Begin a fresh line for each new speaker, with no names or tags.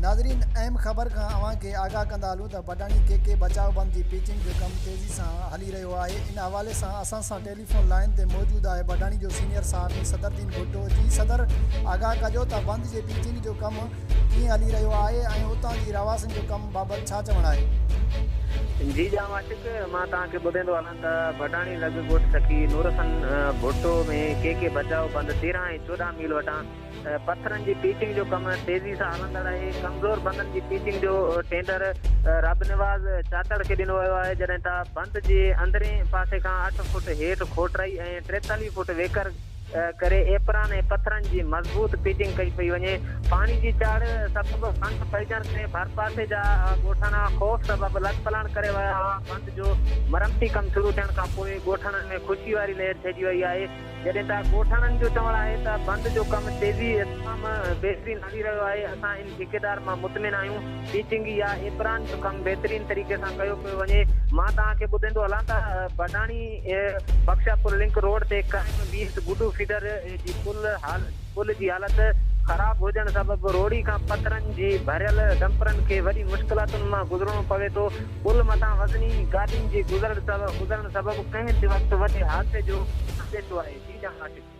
ناظرين اهم خبر کان اوهان کي آگاهه ڪندا هلون ته بڊاڻي ڪي ڪي بچاء بند جي پيچنگ جو ڪم تيزي سان هلي رهيو آهي ان حوالي سان اسان سان ٽيليفون لائين تي موجود آهي بڊاڻي جو سينيئر صحافي صدر الدين ڀٽو جي صدر آگاهه ڪجو ته بند جي پيچنگ جو ڪم ڪيئن هلي رهيو آهي ۽ اتان جي رهواسين جو ڪم بابت ڇا چوڻ آهي.
جي ڄام عاشق مان توهان کي ٻڌائيندو هلان ته بڊاڻي لڳ ڳوٺ سخي نورحسن ڀٽو ۾ ڪي ڪي بچاء بند 13 ۽ 14 ميل وٽان پٿرن جي پيچنگ جو ڪم تيزي سان هلندڙ آهي، ڪمزور بندن جي پيچنگ جو ٽينڊر ربنواز چاچڙ کي ڏنو ويو آهي، جڏهن ته بند جي اندرين پاسي کان اٺ فوٽ هيٺ کوٽرائي ۽ 43 فوٽ ويڪر ڪري ايپران ۽ پٿرن جي مضبوط پيچنگ ڪئي پئي وڃي، پاڻي جي چاڙهه سبب بند ڦهلجڻ ڪري ڀرپاسي جا ڳوٺاڻا خوف سبب لڏپلاڻ ڪري ويا هئا، بند جو مرمتي ڪم شروع ٿيڻ کانپوء ڳوٺاڻن ۾ خوشي واري لهر ڇئجي وئي آهي. جڏهن ته ڳوٺاڻن جو چوڻ آهي ته بند جو ڪم تيزي تمام بهترين هلي رهيو آهي، اسان ان ٺيڪيدار مان مطمئن آهيون، پيچنگ يا ايپران جو ڪم بهترين طريقي سان ڪيو پيو وڃي، مان توهان کي ٻڌائيندو هلان ته بڊاڻي بخشاپور لنڪ روڊ تي قائم بي ايس گڊو فيڊر جي پل جي حالت خراب هجڻ سبب روهڙي کان پٿرن جي ڀريل ڊمپرن کي وڏي مشڪلاتن مان گذرڻو پوي ٿو، پل مٿان وزني گاڏين جي گذرڻ سبب ڪنهن به وقت وڏي حادثي جو انديشو آهي. جي جان عاشق.